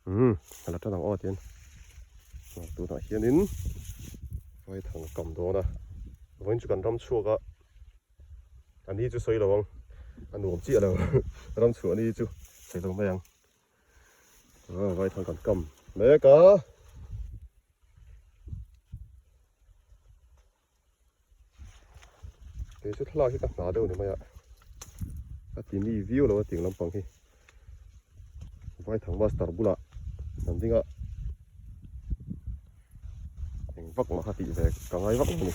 Umm a la tan ang aw tian tunah hianin vaithang a kam dawn a vawiin chu kan ram chhuak a a ni chu sawi lo ang a nuam chiah lo ram chhuah ni chu sawi lo mai ang vaithang kan kam mek a. Kei chu thlalak hi ka hna deuh ni mai a a ti mi viau lo a ting lampang hi vaithang master bulah an ding a eng vak mah kha tih ve ka ngai vak lo a ni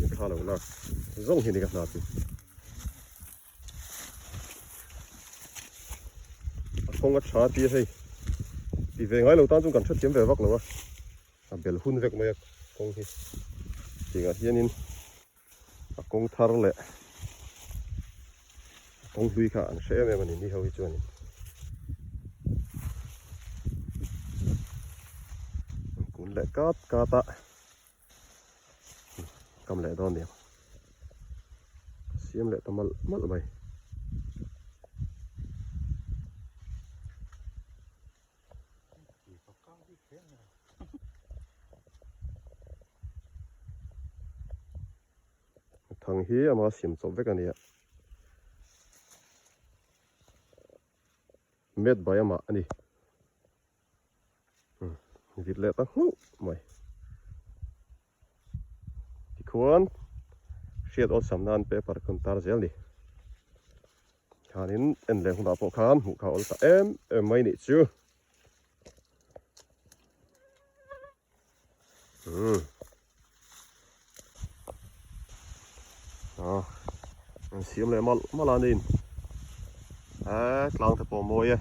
in thla lo lak zawng hi ni ka hna chu a kawng a tha tia hei ti ve ngai lo tan chuan kan hrethiam ve vak lo a. A bel hun vek mai a kawng hi tingah hianin a kawng thar leh a kawng hlui kha an hre em em a ni ni ho hi chuanin an kun leh kat kat a kam leh dawn nia siam leh ta malh malh mai. Thang hi ama siam chawp vek a ni a made by amah a ni vit leh ta hmuh mai tikhuan hriat awlsam nan paper kan tar zel a ni khanin en leh hunah pawh khan hmuh kha awl ta em em mai nih chu umm ah an siam leh malh malh a niin eh tlang te pawh a mawi e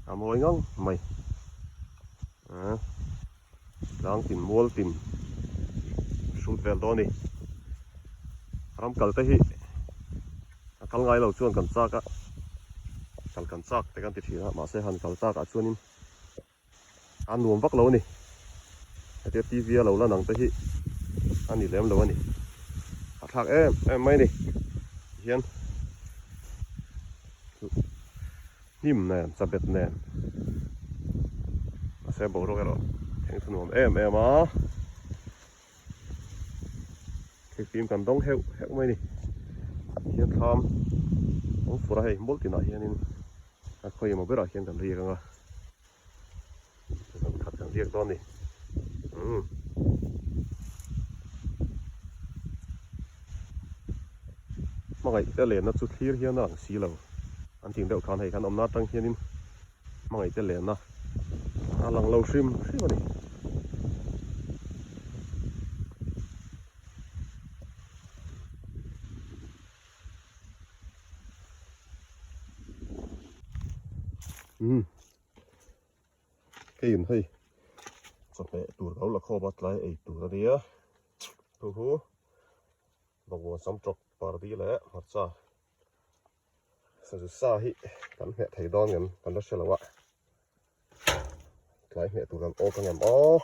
a mawi ngang mai eh. Tlang tin mual tin hrut vel dawn a ni. Ram kal te hi a kal ngai lo chuan kan chak a, kal kan chak te kan ti thin a, mahse han kal tak ah chuanin a nuam vak lo a ni. Hetia TV a lo lan ang te hi a ni lem lo a ni. A thlak em em mai a ni. Tihian hnim nen chabet nen mahse boruak erawh thleng thu nuam em em a thilfim kan dawng heuh heuh mai a ni hian thlam awm fur a hei mawlh tinah hianin a khawi emaw berah hian kan riak ang a zan khat kan riak dawn a ni umm. Hmangaih te lenna chu thlir hian a lang si lo. An ting deuh khan hei khan awmna atang hianin hmangaih te lenna a lang lo hrim hrim a ni. Umm. Keiin hei chawhmeh tur ka lo la khawp a tlai ei tur a nia. Thu hu. Bawngbawn sam tawk pardi leh hmarcha sazu sa hi kan hmeh thei dawn ngem kan la hre lo a tlai hmeh tur kan awk angem aw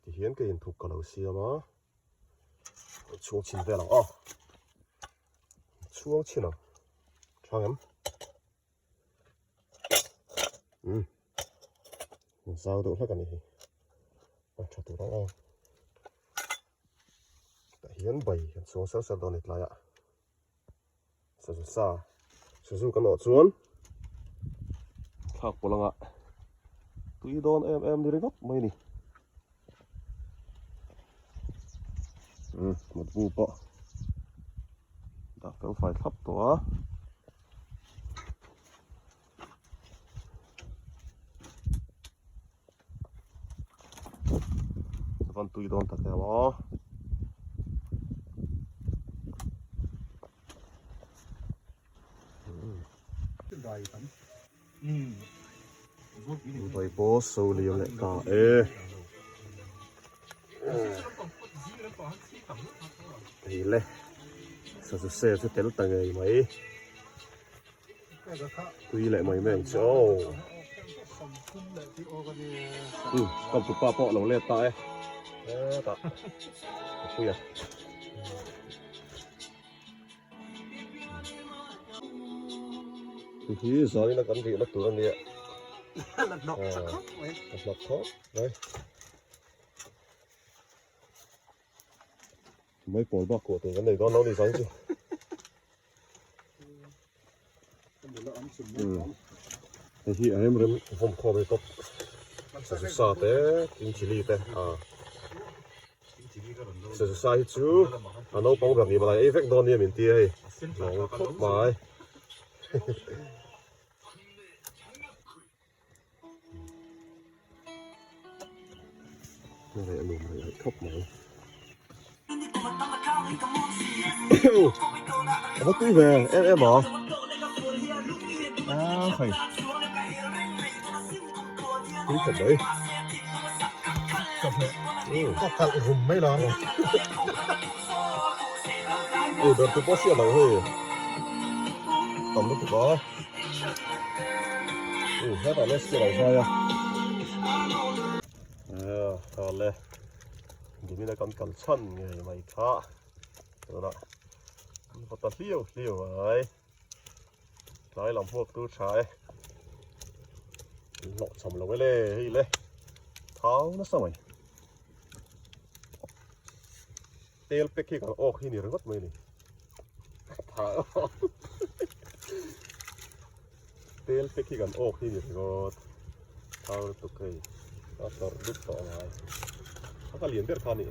tihian ka inthup ka lo siam a chhung chhin vel ang aw chhuang chhin ang tha ngem um zau deuh hlek a ni hi a tha tur ang ang tah hian bai kan chhuang sar sar dawn a ni tlaiah sazu sa sazu kan awh chuan thlak pawlh anga tui dawn em em ni ringawt mai a ni um mutbu pawh dah fel fai thlap tawh a. Van tui dawn tak em aw. Vai pawh so liam leh ta e. Hei le sazu se chu tel ta ngei mai. Tui leh mai mai ang che aw. Um kam tu pa pawh lo let ta e. Hetah ka pui a. Hei hi zanin a kan rihna tur a nia. A hnawk tha khawp mai. A hnawk khawp mai. Mai pawl bak kuah tur kan nei dawn lo ni zan chu. Hei hi a rem rem vawm khawm hi kawp sazu sa te tin chilli te a sazu sa hi chu a naupang ber ni malai ei vek dawn nia min ti a hei lawng khawp mai. Reh nuam reh reh khawp mai. A va tui ve em em a. A khai. Tui khawp mai. Ka kalh rum mai lo. Ui ber tu pawh hriat lo hei. Tam lutuk a. Ui hetah le skill a zai a. Aa le Dimina kan kal chhan ngei mai kha. Tunah an va ta hliau hliau ai. Tlai lam hmuak tur tha e. An hlawh cham lo e le hei le. Thau nasa mai. Tel pek hi kan awk hi ni ringawt mai ni. Tel pek hi kan awk hi ni ringawt. Thau lutuk hei. A tlawrh dup tawh ngai. A ka lian ber kha ni.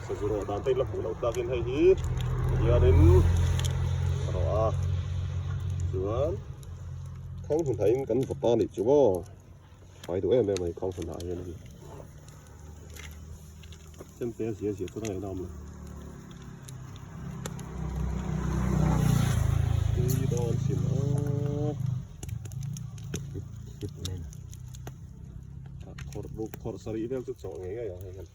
Sazu rawh dan te in la hmuh loh tlakin hei hi hianin a rawh a. Chuan khawng hun hain kan va ta nih chu maw. Fai duh em em a ni khawng hun ah hian a ni. Chemte a zia zia chu a ngaih nawm lo. Tui dawn sin a. Khawrh buk khawrh sarih vel chu chawh ngei ngei ang hei hian.